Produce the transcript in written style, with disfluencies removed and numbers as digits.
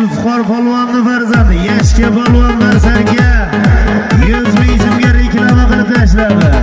Zulfiqor polvonni farzandi Yashka polvon Barsarga 100 ming so'mga reklama qilib tashladi.